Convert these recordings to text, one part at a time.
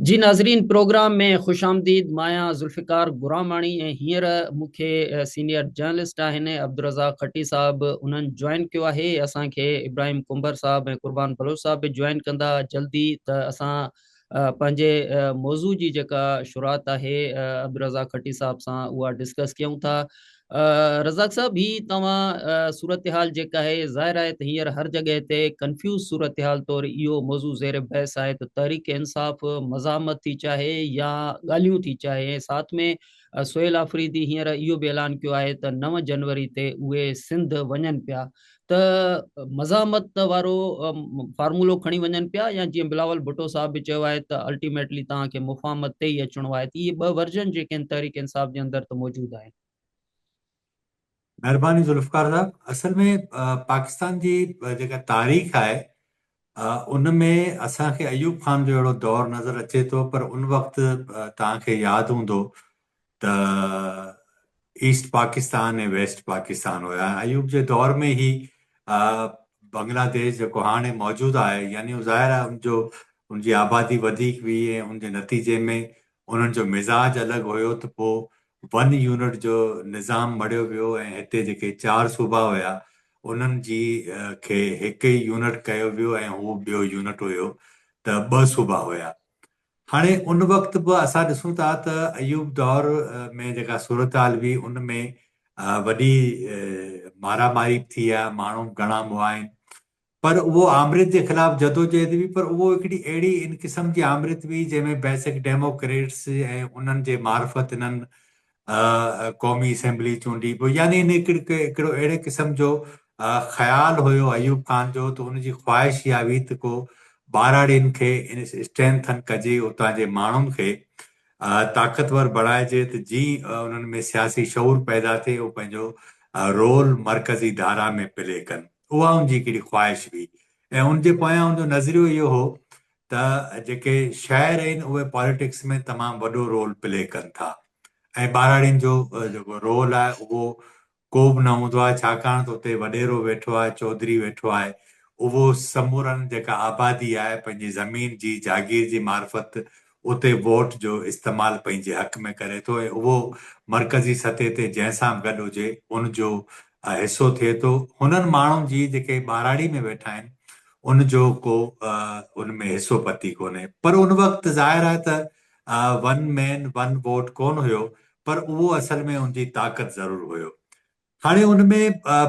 جي ناظرين پروگرام ۾ خوش آمديد مان آهيان ذوالفقار گراماڻي ۽ هينئر مون کي سينيئر جرنلسٽ آهن عبدالرزاق کٽي صاحب انهن جوائن ڪيو آهي اسان کي ابراهيم ڪنڀر صاحب ۽ قربان بلوچ صاحب به جوائن ڪندا جلدي ته اسان پنهنجي موضوع جي جيڪا شروعات آهي عبدالرزاق کٽي صاحب سان اها ڊسڪس ڪيون ٿا رزاق صاحب هي توهان صورتحال جيڪا آهي ظاهر آهي ته هينئر هر جڳهه تي ڪنفيوز صورتحال طور اهو موضوع زير بحث آهي ته تحريڪ انصاف مزاحمت ٿي چاهي يا ڳالهيون ٿي چاهي ۽ ساٿ ۾ سهيل آفريدي هينئر اهو به اعلان ڪيو آهي ته 9 جنوري تي اهي سنڌ وڃن پيا ته مزاحمت وارو فارمولو کڻي وڃن پيا يا جيئن بلاول ڀٽو صاحب به چيو آهي ته الٽيميٽلي توهان کي مفاهمت تي ئي اچڻو آهي ته اهي ٻه ورجن جيڪي آهن تحريڪ انصاف جي اندر ته موجود آهن. مهرباني ذوالفقار صاحب اصل ۾ پاڪستان جي جيڪا تاريخ آهي ان ۾ اسان کي ايوب خان جو اهڙو دور نظر اچي ٿو پر ان وقت توهان کي ياد هوندو ته ايسٽ پاڪستان ۽ ويسٽ پاڪستان هيا ايوب جي دور ۾ هي بنگلاديش جيڪو هاڻي موجود آهي يعني ظاهر آهي ان جو ان جي آبادي وڌيڪ هئي ۽ ان جي نتيجي ۾ انهن جو مزاج الڳ هيو ته پوء ون يونٽ جو نظام مڙهيو ويو ۽ هتي جيڪي چار صوبا هيا انهن جي کي هڪ ئي يونٽ ڪيو ويو ۽ هو ٻيو يونٽ هيو ته ٻه صوبا هيا. هاڻي ان وقت به اسان ڏسون ٿا ته ايوب دور ۾ جيڪا صورتحال هئي ان ۾ وڏي مارا ماري به ٿي آهي، ماڻهو به گهڻا مئا آهن. پر اهو آمريت جي خلاف جدوجهد هئي پر اهو هڪڙي اهڙي ان قسم جي آمريت هئي جنهن ۾ بيسڪ ڊيموڪريٽس ۽ انهن جي معرفت انهن قومي اسيمبلي چونڊي پوء يعني ان هڪڙو اهڙي قسم جو خيال هيو ايوب خان جو ته ان جي خواهش اها هئي ته ڪو ٻهراڙين کي اسٽرينٿن ڪجي اتان جي ماڻهن کي طاقتور بڻائجي ته جيئن انهن ۾ سياسي شعور پيدا ٿئي هو پنهنجو رول مرڪزي ڌارا ۾ پلي ڪن. اها ان جي هڪڙي خواهش هئي ۽ ان جي پويان ان جو نظريو اهو هو ته جيڪي شهر آهن اهي پاليٽڪس ۾ تمام وڏو رول پلي ڪن ٿا ۽ ٻهراڙين جو جيڪو رول آهي اهو ڪو به نه هوندو آهي ڇاڪاڻ ته اتي وڏيرو ويٺو آهي چوڌري ويٺو آهي اهو سمورن جيڪا آبادي آهي پنهنجي زمين جي جاگير جي معرفت اتي ووٽ جو استعمال پنهنجي حق ۾ ڪري ٿو ۽ اهو مرڪزي سطح تي جنهن سان به گڏ هجي ان جو حصو ٿئي ٿو. هنن ماڻهن جي جيڪي ٻهراڙي ۾ ويٺا آهن ان جو ڪو ان ۾ حصو پتي ڪونهي. پر ان وقت ظاهر آهي ته ون مين ون ووٽ ڪونه هيو پر اهو اصل ۾ ان جي طاقت ضرور هيو. هاڻي ان ۾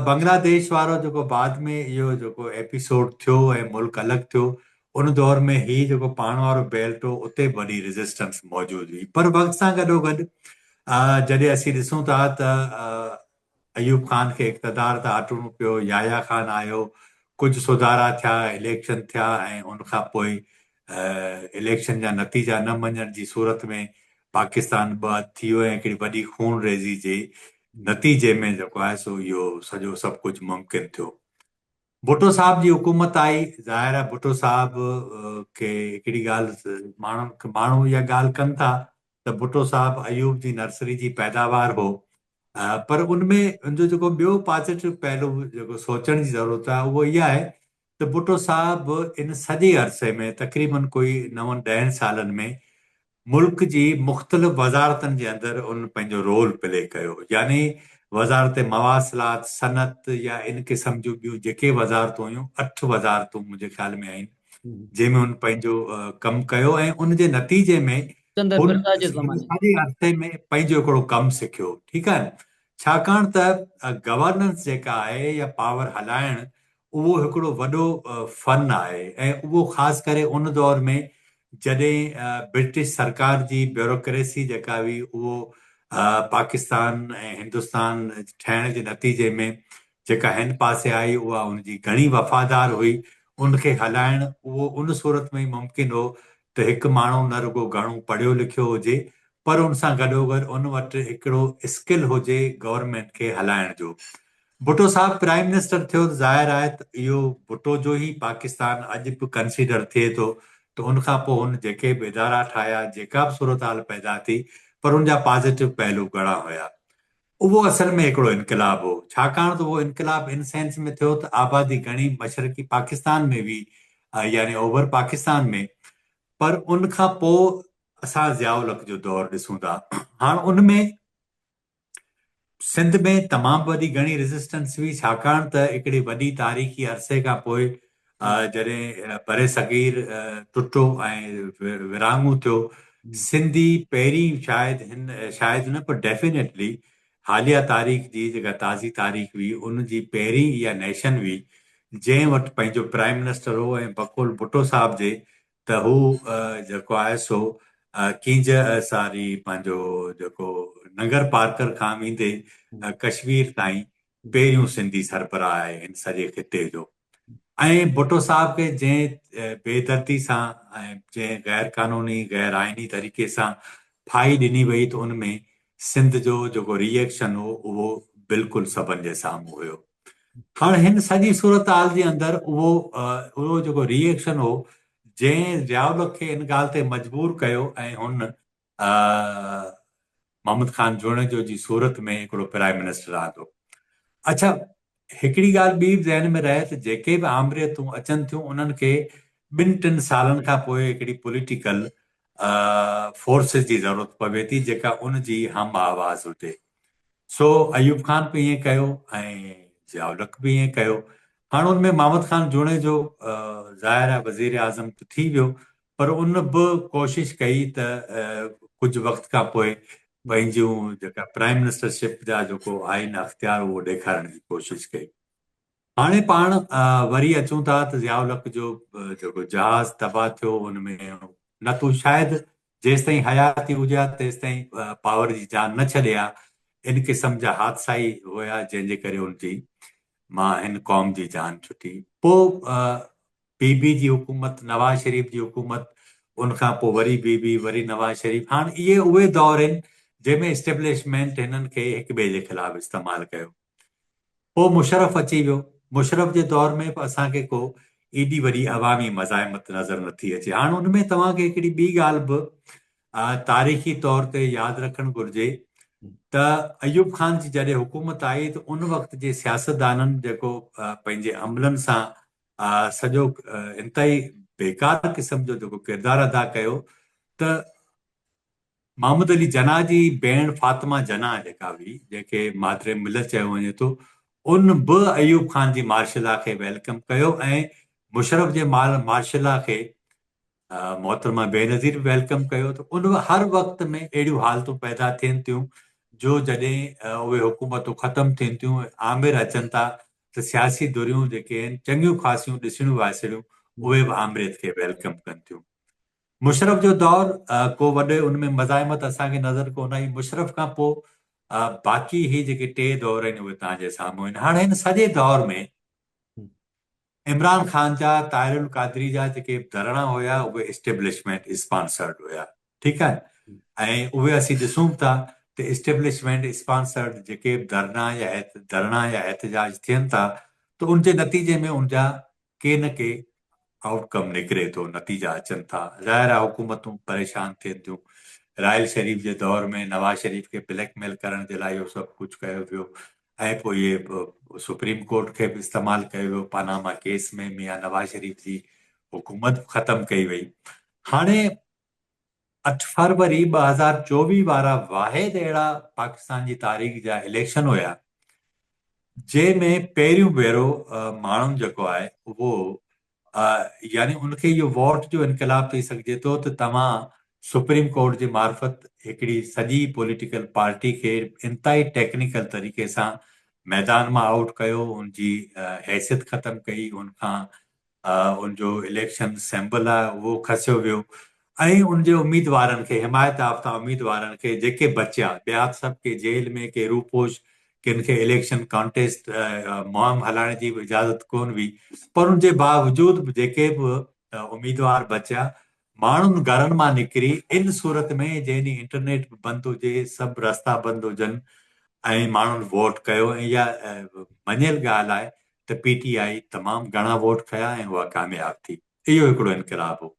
بنگلاديش وارو جيڪو بعد ۾ اهو جيڪو ايپيسوڊ ٿيو ۽ ملڪ الڳ ٿيو ان دور ۾ هي جيڪو پاڻ وارو بيلٽ هو اتي به وڏي ريزسٽنس موجود هئي پر وقت سان گڏو گڏ جڏهن اسين ڏسون ٿا ته ايوب خان کي اقتدار تان هٽڻو پيو يحيٰ خان آيو ڪجهه سڌارا ٿيا اليڪشن ٿيا ۽ ان کان پوء اليڪشن جا نتيجا نه مڃڻ جي صورت ۾ پاڪستان ٻه اڌ ٿي ويو ۽ هڪڙي وڏي خون ريزي جي نتيجي ۾ جيڪو آهي سو اهو سڄو سڀ ڪجهه ممڪن ٿيو. ڀٽو صاحب جي حڪومت آئي، ظاهر آهي ڀٽو صاحب کي هڪڙي ڳالهه ماڻهن ماڻهو اها ڳالهه ڪن ٿا ته ڀٽو صاحب ايوب جي نرسري جي پيداوار هو پر ان ۾ ان جو جيڪو ٻيو پازيٽو پهلو جيڪو سوچڻ جي ضرورت آهي اهو اها آهي ته ڀٽو صاحب ان سڄي عرصي ۾ تقريبن ڪوئي نون ڏهن سالن ۾ ملڪ جي مختلف وزارتن جي اندر ان پنهنجو رول پلي ڪيو يعني وزارت مواصلات، صنعت يا ان قسم جون ٻيون جيڪي وزارتون هيون اٺ وزارتون منهنجي خيال ۾ آهن جنهن ۾ هن پنهنجو ڪم ڪيو ۽ ان جي نتيجي ۾ هن سڄي عرصي ۾ پنهنجو هڪڙو ڪم سکيو ٺيڪ آهي ڇاڪاڻ ته گورننس جيڪا آهي يا پاور هلائڻ اهو هڪڙو وڏو فن آهي ۽ اهو خاص ڪري ان دور ۾ جڏهن برٽش سرڪار جي بيوروڪريسي جيڪا هئي اهو پاڪستان ۽ هندستان ٺهڻ جي نتيجي ۾ جيڪا هن پاسي آئي اها ان جي گهڻي وفادار هئي ان کي هلائڻ اهو ان صورت ۾ ئي ممڪن هو ته هڪ ماڻهو نه رڳو گهڻو پڙهيو لکيو هجي پر ان سان گڏوگڏ ان وٽ هڪڙو اسڪل هجي گورنمينٽ کي هلائڻ جو. ڀٽو صاحب پرائم منسٽر ٿيو ته ظاهر آهي ته اهو ڀٽو جو ئي پاڪستان اڄ به ڪنسيڊر ٿئي ٿو ته ان کان پوء هن جيڪي به ادارا ٺاهيا جيڪا به صورتحال پيدا ٿي پر ان جا پازيٽو پهلو گهڻا هيا. اهو اصل ۾ هڪڙو انقلاب هو ڇاڪاڻ ته اهو انقلاب ان سينس ۾ ٿيو ته آبادي گهڻي مشرقي پاڪستان ۾ هئي يعني اوڀر پاڪستان ۾ پر ان کان پوء اسان ضياء الحق جو دور ڏسون ٿا. هاڻ ان ۾ سنڌ ۾ تمام وڏي گهڻي ريزسٽنس هئي ڇاڪاڻ ته هڪڙي وڏي تاريخي عرصي کان پوء جڏهن برصغير ٽٽو ۽ ورهاڱو ٿيو، سنڌي پهرين شايد هن شايد نه پر ڊيفينيٽلي حاليه تاريخ جي جيڪا تازي تاريخ هئي ان جي پهرين اها نيشن هئي جنهن وٽ پنهنجو پرائم منسٽر هو ۽ بقول ڀٽو صاحب جي ته هو جيڪو آهي سو ڪينجهه ساري پنهنجو جيڪو ننگر پارڪر کان ويندي ڪشمير تائين پهريون سنڌي سربراهه آهي هن سڄي خطي جو ۽ ڀٽو صاحب کي جنهن بي دردي سان ۽ جنهن غير قانوني غير آئيني طريقي سان ڦاهي ڏني وئي ته ان ۾ سنڌ جو جيڪو ري ايڪشن هو اهو بلڪل سڀن جي سامهون هيو. هاڻ هن سڄي صورتحال جي اندر اهو اهو جيڪو ري ايڪشن هو جنهن ضياء الحق کي ان ڳالهه تي مجبور ڪيو ۽ هن محمد خان جوڻيجو جي صورت ۾ هڪڙو پرائم منسٽر آندو. اڇا هڪڙي ڳالهه ٻي به ذهن ۾ رهي ته جيڪي به آمريتون اچن ٿيون انهن کي ٻن ٽن سالن کان پوء هڪڙي پوليٽيڪل فورسز جي ضرورت پوي ٿي جيڪا ان جي هم آواز هجي. سو ايوب خان به ائين ڪيو ۽ ضياء الحق به ائين ڪيو. هاڻ ان ۾ محمد خان جوڻيجو ظاهر آهي وزير اعظم ته ٿي ويو پر ان به ڪوشش ڪئي ته ڪجهه وقت کان پوء پنهنجون جيڪا پرائم منسٽر شپ جا جيڪو آئين اختيار اهو ڏيکارڻ جي ڪوشش ڪئي. هاڻي پاڻ وري اچون ٿا ته ضياء الحق جو جيڪو جهاز تباهه ٿيو ان ۾ نه تو شايد جيستائين حياتي هجي ها تيستائين پاور جي جان نه ڇڏي ها ان قسم جا حادثا ئي هيا جنهن جي ڪري ان جي مان هن قوم جي جان ڇٽي پوء بي بي جي حڪومت نواز شريف جي حڪومت ان کان پوء وري بي بي وري نواز شريف هاڻ اهي اهي دور آهن جنهن ۾ اسٽيبلشمينٽ هنن کي هڪ ٻئي جي خلاف استعمال ڪيو پوء مشرف اچي ويو. مشرف جي دور ۾ به اسان کي ڪو ايڏي وڏي عوامي مزاحمت نظر نٿي اچي. هاڻ ان ۾ توهان کي هڪڙي ٻي ڳالهه به تاريخي طور تي ياد رکڻ گهرجي ته ايوب خان جي جڏهن حڪومت آئي ته ان وقت جي سياستدانن جيڪو پنهنجي عملن سان سڄو انتهائي بيڪار قسم جو جيڪو ڪردار ادا ڪيو ته محمد علي جناح جي ڀيڻ فاطمه جناح جيڪا هئي، جنهن کي مادر ملت چيو وڃي ٿو، ان به ايوب خان جي مارشلا کي welcome ڪيو ۽ مشرف جي مارشلا کي محترمه بينظير به welcome ڪيو ته ان هر وقت ۾ اهڙيون حالتون پيدا ٿين ٿيون جو جڏهن اهي حڪومتون ختم ٿين ٿيون آمر اچن ٿا ته سياسي ڌريون جيڪي آهن چڱيون خاصيون ڏسڻيون وائسڻيون اهي به آمريت کي welcome ڪن ٿيون. مشرف جو دور ڪو وڏي ان ۾ مزاحمت اسان کي نظر ڪونه آئي. مشرف کان پوء باقي هي جيڪي ٽي دور آهن اهي توهان جي سامهون آهن. هاڻ هن سڄي دور ۾ عمران خان جا طاهر القادري جا جيڪي ڌرڻا هيا اهي اسٽيبلشمينٽ اسپانسرڊ هيا ٺيڪ آهي ۽ اهي اسين ڏسون به ٿا ته اسٽيبلشمينٽ اسپانسرڊ جيڪي به ڌرڻا يا ڌرڻا يا احتجاج ٿين ٿا ته ان جي نتيجي ۾ ان جا ڪي نه ڪي آئوٽ ڪم نڪري ٿو، نتيجا اچن ٿا. ظاهر آهي حڪومتون پريشان ٿين ٿيون. راحيل شريف جي دور ۾ نواز شريف کي بليڪ ميل ڪرڻ جي لاء اهو سڀ ڪجهه ڪيو ويو ۽ پوء اهي سپريم ڪورٽ کي به استعمال ڪيو ويو. پاناما ڪيس ۾ ميان نواز شريف جي حڪومت به ختم ڪئي وئي. هاڻي اٺ فروري 2024 وارا واحد اهڙا پاڪستان جي تاريخ جا اليڪشن هيا جنهن ۾ پهريون ڀيرو ماڻهن جيڪو آهي اهو يعني ان کي اهو ووٽ جو انقلاب چئي سگهجي ٿو ته توهان سپريم ڪورٽ جي معرفت هڪڙي سڄي پوليٽيڪل پارٽي کي انتهائي ٽيڪنيڪل طريقي سان ميدان مان آئوٽ ڪيو ان جي حيثيت ختم ڪئي ان کان ان جو اليڪشن سيمبل آهي اهو کسيو ويو ۽ ان جي اميدوارن کي حمايت يافته اميدوارن کي جيڪي بچيا ٻيا ته سڀ ڪي جيل ۾ ڪي روپوش ڪن کي اليڪشن ڪانٽيسٽ مهم هلائڻ جي به اجازت ڪون هئي پر ان جي باوجود به جيڪي به اميدوار بچيا ماڻهن گهرن مان نڪري ان صورت ۾ جنهن ڏينهن انٽرنيٽ به بند هجي سڀ رستا بند هجن ۽ ماڻهن ووٽ ڪيو ۽ اها مڃيل ڳالهه آهي ته پي ٽي آء تمام گهڻا ووٽ کنيا ۽ اها ڪامياب ٿي. اهو هڪڙو انقلاب هو.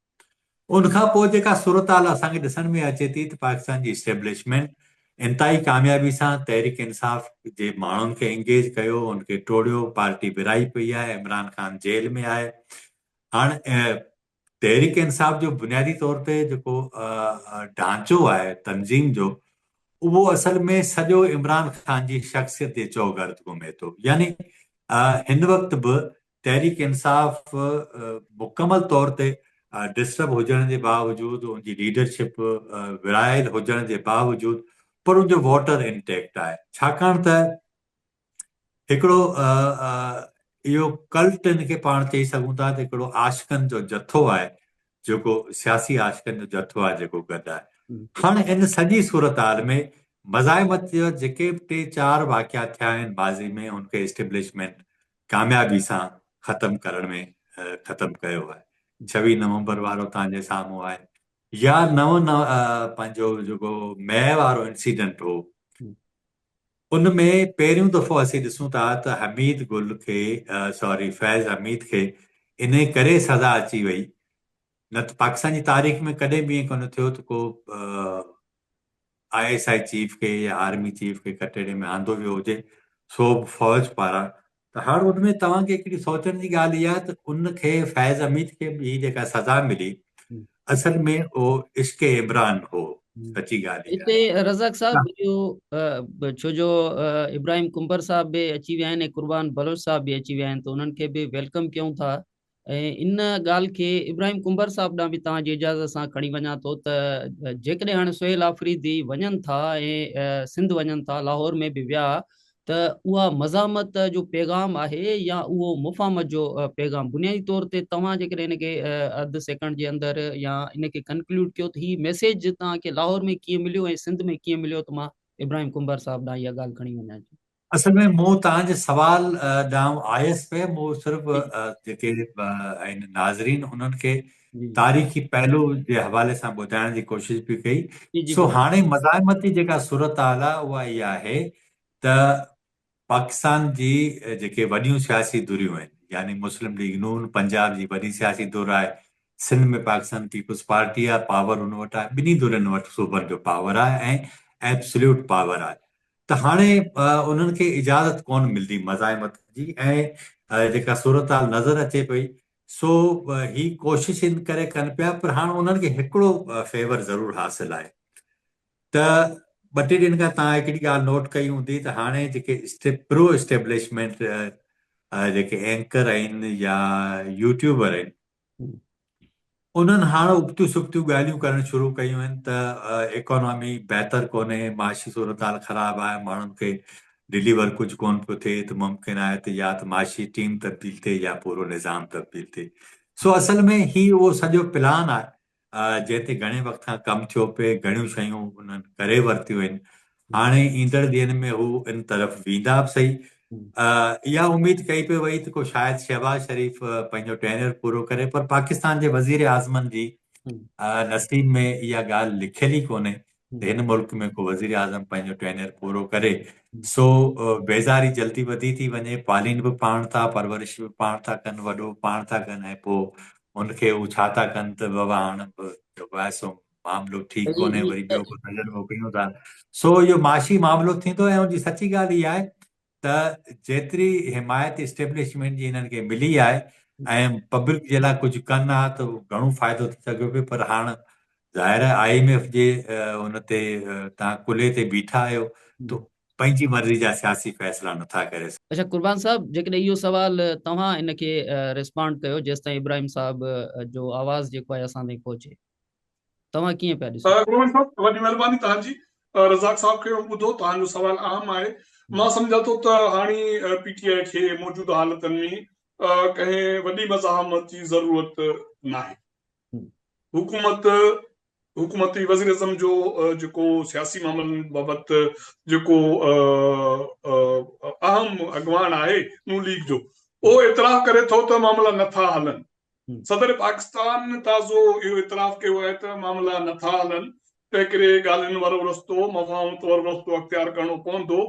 ان کان پوء جيڪا صورتحال اسان کي ڏسڻ ۾ اچي ٿي ته پاڪستان جي اسٽيبلشمينٽ انتهائي ڪاميابي سان تحريڪ انصاف جي ماڻهن کي انگيج ڪيو، ان کي ٽوڙيو، پارٽي ورهائي پئي آهي، عمران خان جيل ۾ آهي. هاڻ تحريڪ انصاف جو بنيادي طور تي جيڪو ڍانچو آهي تنظيم جو اهو اصل ۾ سڄو عمران خان جي شخصيت جي چوگرد گهمي ٿو يعني هن وقت به تحريڪ انصاف مڪمل طور تي ڊسٽرب هجڻ جي باوجود ان جي ليڊرشپ ورهايل هجڻ جي باوجود پر ان جو ووٽر انٽيڪٽ آهي ڇاڪاڻ ته هڪڙو اهو ڪلٽ ان کي پاڻ چئي سگهون ٿا ته هڪڙو عاشقن جو جٿو آهي جيڪو سياسي عاشقن جو جٿو آهي جيڪو گڏ آهي. هاڻ ان سڄي صورتحال ۾ مزاحمت جا جيڪي به ٽي چار واقعا ٿيا آهن ماضي ۾ ان کي اسٽيبلشمينٽ ڪاميابي سان ختم ڪرڻ ۾ ختم ڪيو آهي. 26 نومبر وارو توهان جي سامهون آهي يا نو پنهنجو جيڪو مئي وارو انسيڊنٽ هو ان ۾ پهريون دفعو اسين ڏسون ٿا ته حميد گل کي سوري فيض حميد کي انهي ڪري سزا اچي وئي نه ته پاڪستان جي تاريخ ۾ ڪڏهن به ائين ڪونه ٿيو ته ڪو I S I chief کي يا آرمي چيف کي ڪٽهڙي ۾ آندو ويو هجي سو به فوج پاران ته هاڻ ان ۾ توهان کي هڪڙي سوچڻ جي ڳالهه اها ته ان کي فيض حميد کي به هي جيڪا سزا ملي اصل ۾ اهو عشق عمران هو سچي ڳالهه اها هتي رزاق صاحب اهو ڇو جو ابراهيم ڪنڀر صاحب به اچي ويا آهن ۽ قربان بلوچ صاحب به اچي ويا آهن ته انهن کي به welcome ڪيون ٿا ۽ ان ڳالهه کي ابراهيم ڪنڀر صاحب ڏانهن به توهان جي اجازت سان کڻي وڃان ٿو ته جيڪڏهن هاڻي سهيل آفريدي وڃن ٿا ۽ سنڌ وڃن ٿا لاهور ۾ به ويا ته اها مزاحمت جو پيغام آهي يا اهو مفاهمت جو پيغام بنيادي طور تي توهان جيڪڏهن ان کي اڌ سيڪنڊ جي اندر يا ان کي ڪنڪلوڊ ڪيو ته هي ميسيج توهان کي لاهور ۾ ڪيئن مليو ۽ سنڌ ۾ ڪيئن مليو ته مان ابراهيم ڪنڀر صاحب ڏانهن اها ڳالهه کڻي وڃان ٿو. اصل ۾ مون توهان جي سوال ڏانهن آيس پئي، مون صرف جيڪي آهن ناظرين انهن کي تاريخي پهلو جي حوالي سان ٻڌائڻ جي ڪوشش به ڪئي. سو هاڻي مزاحمتي جيڪا صورتحال آهي اها اها آهي ته پاڪستان جي جيڪي وڏيون سياسي ڌريون آهن يعني مسلم ليگ نون پنجاب جي وڏي سياسي ڌر آهي، سنڌ ۾ پاڪستان پيپلز پارٽي آهي، پاور ان وٽ آهي، ٻنهي ڌرين وٽ صوبن جو پاور آهي ۽ ايبسليوٽ پاور آهي. ته هاڻي انهن کي اجازت ڪونه ملندي مزاحمت جي ۽ جيڪا صورتحال نظر اچي پئي سو هي ڪوشش ان ڪري ڪن پيا پر هاڻ انهن کي هڪڙو فيور ضرور حاصل آهي ته ٻه ٽي ڏينهن کان توهان هڪڙي ڳالهه نوٽ ڪئي هوندي ته هاڻي جيڪي پرو اسٽيبلشمينٽ جيڪي اينڪر آهن يا يوٽيوبر آهن انهن هاڻ ابتيون سبتيون ڳالهيون ڪرڻ شروع ڪيون آهن ته ايڪانامي بهتر ڪونهي، معاشي صورتحال خراب آهي، ماڻهن کي ڊليور ڪجهه ڪونه پيو ٿئي ته ممڪن آهي ته يا ته معاشي ٽيم تبديل ٿئي يا پورو نظام تبديل ٿئي. سو اصل ۾ هي اهو سڄو پلان آهي جنهن تي گهڻي وقت کان ڪم ٿيو پئي، گهڻيون شيون انهن ڪري ورتيون آهن. هاڻي ايندڙ ڏينهن ۾ هو ان طرف ويندا به سهي. اها اميد ڪئي پئي وئي ته ڪو شايد شهباز شريف پنهنجو ٽينيئر پورو ڪري پر پاڪستان جي وزير اعظمن جي نصيب ۾ اها ڳالهه لکيل ئي ڪونهي ته هن ملڪ ۾ ڪو وزير اعظم پنهنجو ٽينيئر پورو ڪري. سو بيزاري جلدي وڌي ٿي وڃي، پالين به پاڻ ٿا، پرورش به پاڻ ٿا ڪن، وڏو به پاڻ ٿا ڪن ۽ پوء ان کي هو ڇا ٿا ڪن ته بابا هاڻ به جيڪو آهي سو معاملو ٺيڪ ڪونهي وري ٻيو ڪو تجربو ڪيون ٿا سو اهو معاشي معاملو ٿيندو ۽ ان جي سچي ڳالهه اها آهي ته جيتري حمايت اسٽيبلشمينٽ جي هنن کي ملي آهي ۽ پبلڪ جي لاء ڪجهه ڪن ها ته گهڻو فائدو ٿي سگهيو پئي پر هاڻ ظاهر آهي I M F جي ان تي تان ڪلهي تي بيٺا آهيو ته پنهنجي مرضي جا سياسي فيصلا نٿا ڪري سگهو. اڇا قربان صاحب جيڪڏهن اهو سوال توهان ان کي ريسپانڊ ڪيو جيستائين ابراهيم صاحب جو آواز جيڪو آهي اسان تائين پهچي توهان ڪيئن پيا ڏسو؟ قربان صاحب وڏي مهرباني توهان جي رزاق صاحب کي ٻڌو توهان جو سوال اهم آهي مان سمجهان ٿو ته هاڻي پي ٽي آء کي موجوده حالتن ۾ ڪنهن وڏي مزاحمت جي ضرورت ناهي حڪومت حڪومتي وزيراعظم جو جيڪو سياسي معاملن بابت جيڪو اهم اڳواڻ آهي نون ليگ جو اهو اعتراف ڪري ٿو ته معاملا نٿا هلن صدر پاڪستان تازو اهو اعتراف ڪيو آهي ته معاملا نٿا هلن تنهنڪري ڳالهين وارو رستو مفاهمت وارو رستو اختيار ڪرڻو پوندو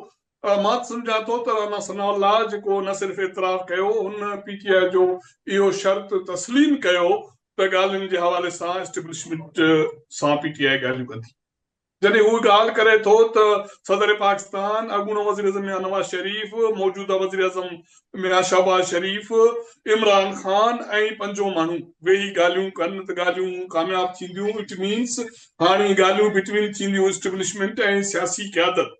مان سمجهان ٿو ته رانا ثناء الله جيڪو نه صرف اعتراف ڪيو هن پي ٽي آء جو اهو شرط تسليم ڪيو ته ڳالهين جي حوالي سان اسٽيبلشمينٽ سان پي ٽي آء ڳالهيون ڪندي. جڏهن هو ڳالهه ڪري ٿو ته صدر پاڪستان، اڳوڻو وزيراعظم ميان نواز شريف، موجوده وزيراعظم ميان شهباز شريف، عمران خان ۽ پنجون ماڻهو ويهي ڳالهيون ڪن ته ڳالهيون ڪامياب ٿينديون، it means هاڻي ڳالهيون بٽوين ٿينديون اسٽيبلشمينٽ ۽ سياسي قيادت.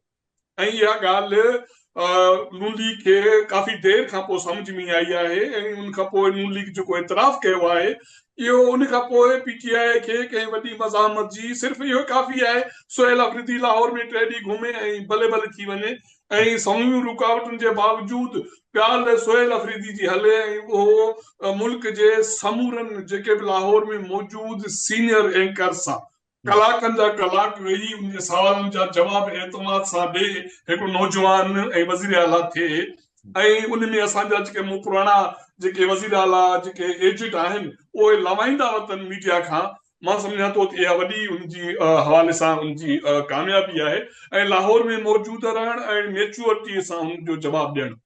۽ اها ڳالهه نون ليگ کي ڪافي دير کان پوء سمجهه ۾ آئي آهي ۽ ان کان پوء نون ليگ جيڪو اعتراف ڪيو آهي اهو ان کان پوء پي ٽي آء کي ڪنهن وڏي مزاحمت جي صرف اهو ڪافي آهي سهيل آفريدي لاهور ۾ ٽي ڏينهن گهمي ۽ بلي بلي ٿي وڃي ۽ سموريون رڪاوٽن جي باوجود ڳالهه سهيل آفريدي جي هلي ۽ اهو ملڪ جي سمورن جيڪي به لاهور ۾ موجود سينيئر اينڪرز سان ڪلاڪن جا ڪلاڪ ويهي ان جي سوالن جا جواب اعتماد سان ڏي هڪ نوجوان ۽ وزير اعليٰ ٿئي ۽ ان ۾ اسان جا جيڪي پراڻا جيڪي وزير اعليٰ جيڪي ايجڊ آهن اهي لوائيندا وتن ميڊيا کان مان سمجهان ٿو ته اها وڏي ان جي حوالي سان ان جي ڪاميابي آهي ۽ لاهور ۾ موجود رهڻ ۽ ميچوئرٽي سان ان جو جواب ڏيڻ.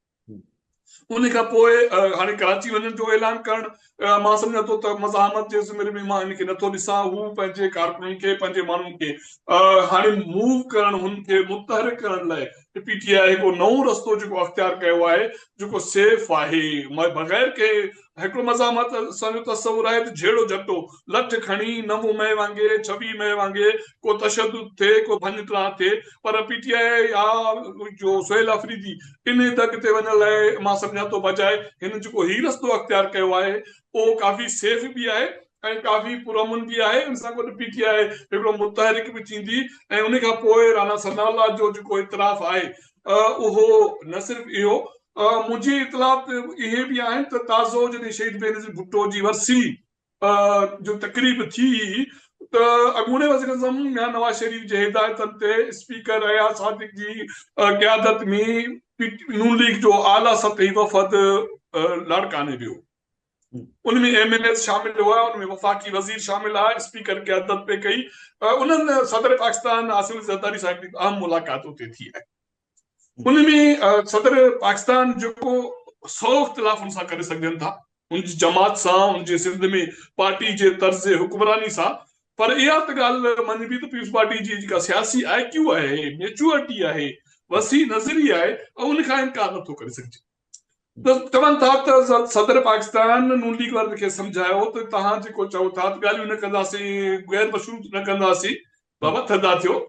ان کان پوء هاڻي ڪراچي وڃڻ جو اعلان ڪرڻ مان سمجهان ٿو ته مزاحمت جي زمري ۾ مان ان کي نٿو ڏسان. هو پنهنجي ڪارڪنن کي پنهنجي ماڻهن کي هاڻي موو ڪرڻ هن کي متحرڪ ڪرڻ لاء پي ٽي آء هڪڙو نئون رستو جيڪو اختيار ڪيو آهي جيڪو سيف آهي بغير ڪنهن هڪڙو مزاحمت اسان جو تصور آهي ته جهيڙو جهٽو لٺ کڻي نو مئي وانگي ڇويهه مئي وانگي ڪو تشدد ٿئي ڪو ڀڃ ٽراهه ٿئي پر پي ٽي آء يا جو سهيل آفريدي انهي دڳ تي وڃڻ لاء مان سمجهان ٿو بجاء هن جيڪو هي رستو اختيار ڪيو آهي اهو ڪافي سيف به آهي ۽ ڪافي پرامن به آهي ان سان گڏ پي ٽي آء هڪڙو متحرڪ به ٿيندي ۽ ان کان پوء رانا ثناء الله جو جيڪو اعتراف آهي اهو نه صرف اهو منهنجي اطلاعات اهي به آهن ته تازو جڏهن شهيد بينظير ڀٽو جي ورسي جو تقريب ٿي ته اڳوڻي وزيراعظم ميان نواز شريف جي هدايتن تي اسپيڪر اياز صادق جي قيادت ۾ نون ليگ جو اعليٰ سطحي وفد لاڙڪاڻي ويو. ان ۾ ايم اين ايز شامل هئا، ان ۾ وفاقي وزير شامل هئا، اسپيڪر قيادت پئي ڪئي. انهن صدر پاڪستان آصف علي زرداري سان هڪڙي اهم ملاقات اتي ٿي آهي. ان ۾ صدر پاڪستان جيڪو سو اختلاف ان سان ڪري سگهجن ٿا ان جي جماعت سان ان جي سنڌ ۾ پارٽي جي طرز حڪمراني سان پر اها ته ڳالهه مڃبي ته پيپلز پارٽي جي جيڪا سياسي آء ڪيو آهي ميچوئرٽي آهي وسيع نظري آهي ان کان انڪار نٿو ڪري سگهجي ته چون ٿا ته صدر پاڪستان نون ليگ وارن کي سمجهايو ته توهان جيڪو چئو ٿا ته ڳالهيون نه ڪنداسين غير مشروط نه ڪنداسين بابا ٿڌا ٿيو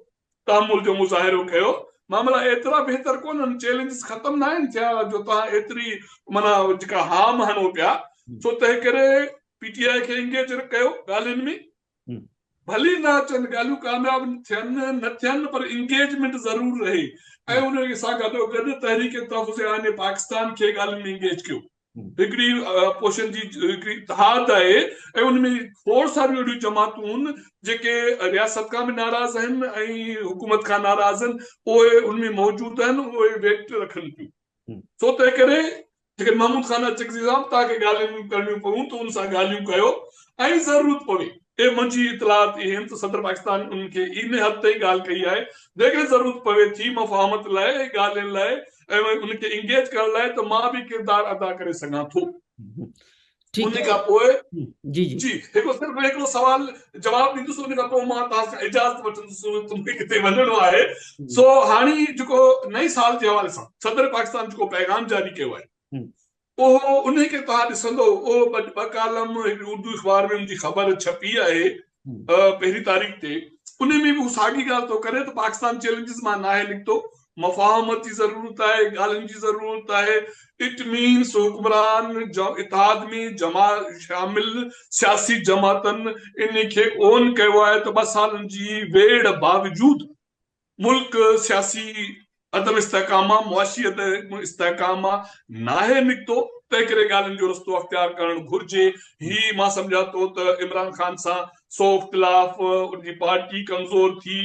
تحمل جو مظاهرو ڪيو، معاملا ايترا بهتر ڪونهن، چئلينجز ختم ناهن ٿيا جو توهان ايتري معنيٰ جيڪا هام هڻو پيا، سو تنهن ڪري پي ٽي آء کي انگيج ڪيو ڳالهين ۾، ڀلي نه اچن، ڳالهيون ڪامياب ٿين نه ٿين پر انگيجمينٽ ضرور رهي ۽ ان سان گڏوگڏ تحريڪ تحفظ آئين پاڪستان کي ڳالهين ۾ انگيج ڪيو. هڪڙي اپوزيشن جي هڪڙي اتحاد آهي ۽ ان ۾ کوڙ ساريون اهڙيون جماعتون جيڪي رياست کان به ناراض آهن ۽ حڪومت کان ناراض آهن اهي ان ۾ موجود آهن اهي ويٽ رکن پيون سو تنهن ڪري جيڪڏهن محمود خان اچڪزئي صاحب توهان کي ڳالهيون ڪرڻيون پون ته ان سان ڳالهيون ڪيو ۽ ضرورت پوي اهي منهنجي اطلاعات اهي آهن ته صدر پاڪستان انهن کي ان حد تائين ڳالهه ڪئي آهي جيڪڏهن ضرورت پوي ٿي مفاهمت لاء ۽ ڳالهين لاء ۽ ان کي انگيج ڪرڻ لاء ته مان به ڪردار ادا ڪري سگهان ٿو. ان کان پوء جي جي هڪڙو صرف هڪڙو سوال جواب ڏيندس ان کان پوء مان توهان کان اجازت وٺندس ته مون کي ڪٿي وڃڻو آهي سو هاڻي جيڪو نئين سال جي حوالي سان صدر پاڪستان جيڪو پيغام جاري ڪيو آهي اهو انهي کي توهان ڏسندو اهو ٻه ڪالم هڪڙي اردو اخبار ۾ ان جي خبر ڇپي آهي پهرين تاريخ تي انهي ۾ به هو ساڳي ڳالهه ٿو ڪري ته پاڪستان چئلينجز مان ناهي نڪتو مفاهمت جي ضرورت آهي ڳالهين جي ضرورت آهي it means حڪمران اتحاد ۾ جماع شامل سياسي جماعتن انهي کي اون ڪيو آهي ته ٻه سالن جي ويڙهه باوجود ملڪ سياسي عدم استحڪام مان، معاشي عدم استحڪام مان ناهي نڪتو، تنهنڪري ڳالهين جو رستو اختيار ڪرڻ گهرجي. هي مان سمجهان ٿو ته عمران خان سان سو اختلاف، ان جي پارٽي ڪمزور ٿي،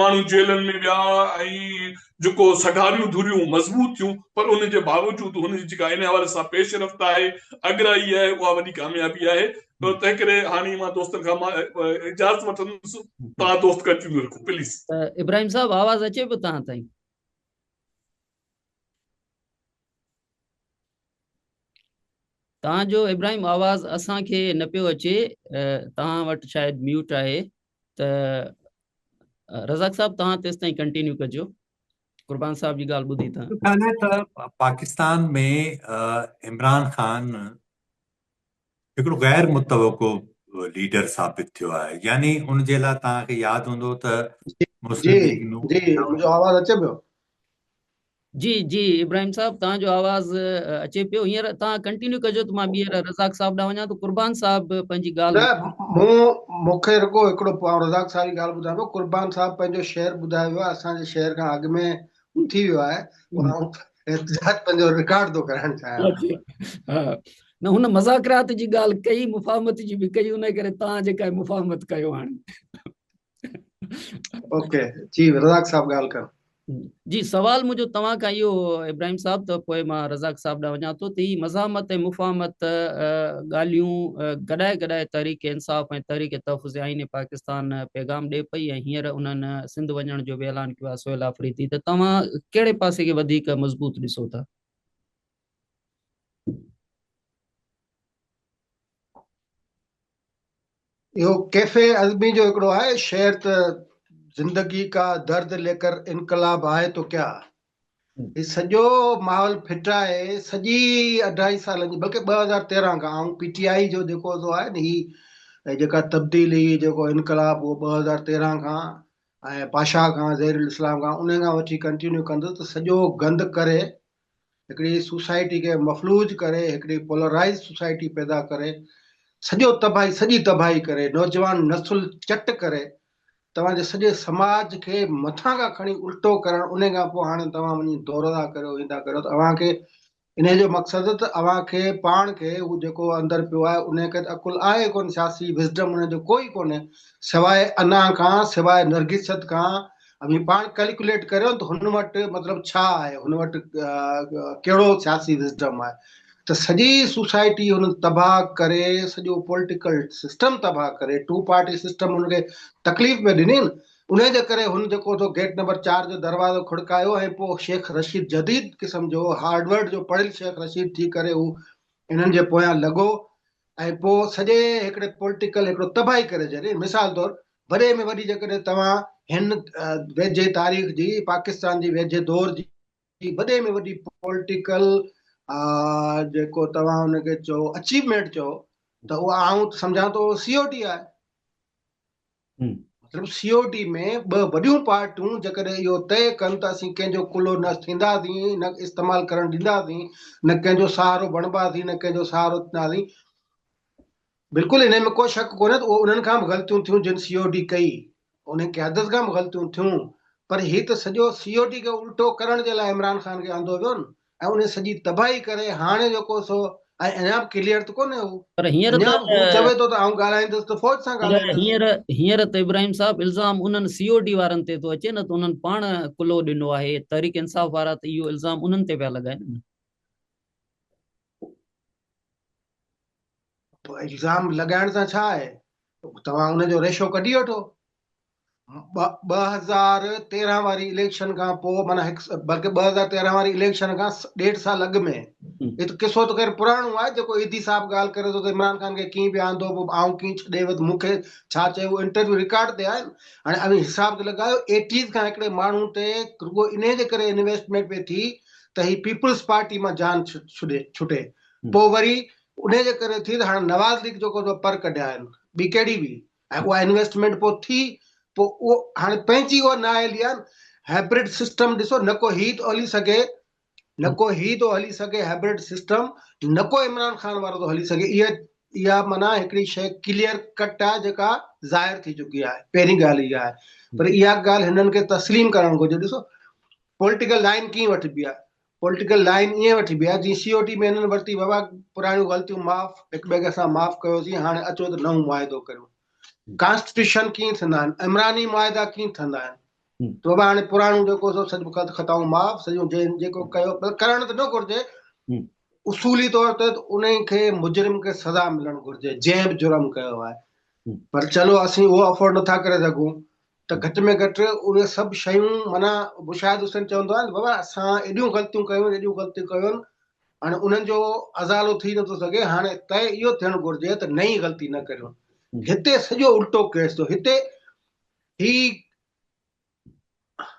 ماڻهو جيلن ۾ ويا ۽ جيڪو سگهاريون ڌريون مضبوط ٿيون پر ان جي باوجود هن جي جيڪا ان حوالي سان پيش رفت آهي، اڳرائي آهي، اها وڏي ڪاميابي آهي. تنهن ڪري هاڻي مان دوستن کان مان اجازت وٺندس توهان دوست ڪنٽينيو رکو پليز. ابراهيم صاحب آواز اچي پيو توهان تائين. توهان جو ابراهيم آواز اسان کي نه پيو اچي توهان وٽ شايد ميوٽ آهي ته. رزاق صاحب توهان تيستائين ڪنٽينيو ڪجو قربان صاحب جي ڳالهه ٻڌي ته. خيال آهي ته پاڪستان ۾ عمران خان هڪڙو غير متوقع ليڊر ثابت ٿيو آهي يعني ان جي لاء توهان کي ياد هوندو ته جي جي منهنجو آواز اچي پيو؟ جي جي ابراهيم صاحب توهان جو آواز اچي پيو هينئر توهان ڪنٽينيو ڪجو ته مان ٻيهر رزاق صاحب ڏانهن وڃان ته قربان صاحب پنهنجي ڳالهه نه مون مون کي رڳو هڪڙو آئون رزاق صاحب جي ڳالهه ٻڌايان پيو قربان صاحب پنهنجو شعر ٻڌائي ويو آهي اسان جي شعر کان اڳ ۾ اٿي ويو آهي آئون احتجاج پنهنجو رڪارڊ ٿو ڪرائڻ چاهيان. نه هن مذاڪرات جي ڳالهه ڪئي مفاهمت جي به ڪئي ان ڪري توهان جيڪا مفاهمت ڪيو هاڻي. اوڪي جي رزاق صاحب ڳالهه ڪر. جي سوال منهنجو توهان کان اهو ابراهيم صاحب ته پوء مان رزاق صاحب ڏانهن وڃان ٿو ته هي مزاحمت ۽ مفاهمت ڳالهيون گڏائي گڏائي تحريڪ انصاف ۽ تحريڪ تحفظ آئين پاڪستان پيغام ڏي پئي ۽ هينئر انهن سنڌ وڃڻ جو به اعلان ڪيو آهي سهيل آفريدي ته توهان ڪهڙي پاسي کي وڌيڪ مضبوط ڏسو ٿا؟ اهو ڪيفي عزمي جو هڪڙو آهي شعر ته زندگي ڪا درد ليڪر انقلاب آئي تو ڪيا هي سڄو ماحول ڦٽائي سڄي اڍائي سالن جي بلڪه 2013 کان آئون پي ٽي آئي جو جيڪو سو آهي نه هي جيڪا تبديلي جيڪو انقلاب اهو 2013 کان ۽ پاشا کان ظهير الاسلام کان ان کان وٺي ڪنٽينيو ڪندس ته سڄو گند ڪري هڪڙي سوسائٽي کي مفلوج ڪري هڪڙي پولرائيز سوسائٽي پيدا ڪري سڄو تباهي سڄي تباهي ڪري نوجوان نسل چٽ ڪري توهان جي سڄي سماج کي مٿان کان کڻي الٽو ڪرڻ ان کان پوء هاڻي توهان وڃي دور ٿا ڪريو هي ٿا ڪريو ته اوهان کي انهي جو مقصد ته اوهان کي پاڻ کي هو جيڪو اندر پيو آهي ان کي ته عقل آهي ڪونه سياسي وزڊم ان جو ڪوئي ڪونهي سواء انا کان سواء نرگسيت کان اوهين پاڻ ڪيلڪيوليٽ ڪريو ته هن وٽ مطلب ڇا آهي، هن وٽ ڪهڙو سياسي وزڊم آهي ته سڄي سوسائٽي هن تباهه ڪري، سڄو پوليٽيڪل سسٽم تباهه ڪري، ٽو پارٽي سسٽم هن کي تڪليف ۾ ڏني نه، انهي جي ڪري هن جيڪو ٿو گيٽ نمبر چار جو دروازو کڙڪايو ۽ پوء شيخ رشيد جديد قسم جو هارڊورڊ جو پڙهيل شيخ رشيد ٿي ڪري هو انهن جي پويان لڳو ۽ پوء سڄي هڪڙي پوليٽيڪل هڪڙو تباهي ڪري ڇڏي. مثال طور وڏي ۾ وڏي جيڪڏهن توهان هن ويجهي تاريخ جي پاڪستان جي ويجهي دور جي وڏي ۾ وڏي پوليٽيڪل جيڪو توهان ان کي چئو اچيومينٽ چئو ته اها آئون سمجهان ٿو سي او ٽي آهي. مطلب سي او ٽي ۾ ٻه وڏيون پارٽيون جيڪڏهن اهو طئي ڪن ته اسين ڪنهن جو ڪلهو نه ٿينداسين نه استعمال ڪرڻ ڏينداسين نه ڪنهن جو سهارو بڻباسين نه ڪنهن جو سهارو ٿينداسين بلڪل انهي ۾ ڪو شڪ ڪونهي ته اهو انهن کان به غلطيون ٿيون جن سي او ڊي ڪئي، انهي قيادت کان به غلطيون ٿيون پر هي ته سڄو سي او ڊي کي الٽو ڪرڻ جي لاء عمران خان کي آندو ويو نه ۽ انهي سڄي تباهي ڪري هاڻي جيڪو سو ۽ اڃا به ڪليئر ته ڪونهي هو پر هينئر اڃا ته به هو چوي ٿو ته آئون ڳالهائيندس ته فوج سان پر ڳالهائيندس. هينئر هينئر ته ابراهيم صاحب الزام انهن سي او ڊي وارن تي ٿو اچي نه ته انهن پاڻ ڪلهو ڏنو آهي تحريڪ انصاف وارا ته اهو الزام انهن تي پيا لڳائن نه. پوء الزام لڳائڻ سان ڇا آهي؟ توهان ان جو ريشو ڪڍي وٺو. 2013 واري اليڪشن کان پوء معنيٰ هڪ بلڪه 2013 واري اليڪشن کان ڏيڍ سال اڳ ۾ هي ته قصو ته خير پراڻو آهي جيڪو ايڌي صاحب ڳالهه ڪري ٿو ته عمران خان کي ڪيئن پيا آندو پوء آئون ڪيئن ڇڏي ويس مون کي ڇا چيو انٽرويو رڪارڊ تي آهي هاڻي اوهين حساب ته لڳايو ايٽيز کان هڪڙي ماڻهو تي رڳو انهي جي ڪري انويسٽمينٽ پئي ٿي ته هي پيپلز پارٽي مان جان ڇڏي ڇٽي پوء وري انهيء جي ڪري ٿي ته هاڻ نواز ليگ جيڪو سو پر ڪڍيا آهن، ٻي ڪهڙي به ۽ اها انويسٽمينٽ پوء ٿي، پوء اهو هاڻي پنهنجي اها نااهلي آهي نه، هائبرڊ سسٽم ڏسو نه ڪو هي ٿو هلي سگهي، نه ڪو هي ٿو هلي سگهي هائبرڊ سسٽم، نه ڪو عمران خان وارو ٿو هلي سگهي، اها اها معنيٰ هڪڙي شيء ڪليئر ڪٽ آهي جيڪا ظاهر ٿي چڪي آهي، پهرين ڳالهه اها آهي، پر اها ڳالهه هنن کي تسليم ڪرڻ گهرجي، ڏسو پوليٽيڪل لائين ڪيئن وٺبي آهي، پوليٽيڪل لائين ائين وٺبي آهي جيئن سي او ٽي ۾ هنن ورتي بابا پراڻيون غلطيون معاف هڪ ٻئي کي اسان معاف ڪيوسين هاڻي اچو ته نئون معاهدو ڪريون. ڪانسٽيٽيوشن ڪيئن ٿيندا آهن عمراني معاهدا ڪيئن ٺهندا آهن ته بابا هاڻي پراڻو جيڪو سو سڄ خطائون معاف سڄو جنهن جيڪو ڪيو ڪرڻ ته نه گهرجي اصولي طور تي ته انهي کي مجرم کي سزا ملڻ گهرجي جنهن به جرم ڪيو آهي پر چلو اسين اهو افورڊ نٿا ڪري سگهون ته گهٽ ۾ گهٽ اهي سڀ شيون معنيٰ مشاهد حسين چوندو آهي نه بابا اسان ايڏيون غلطيون ڪيون ايڏيون غلطيون ڪيون هاڻي انهن جو ازالو ٿي نٿو سگهي هاڻي طئي اهو ٿيڻ گهرجي ته نئين غلطي نه ڪريون هتي سڄو الٽو ڪيس ٿيو هتي هي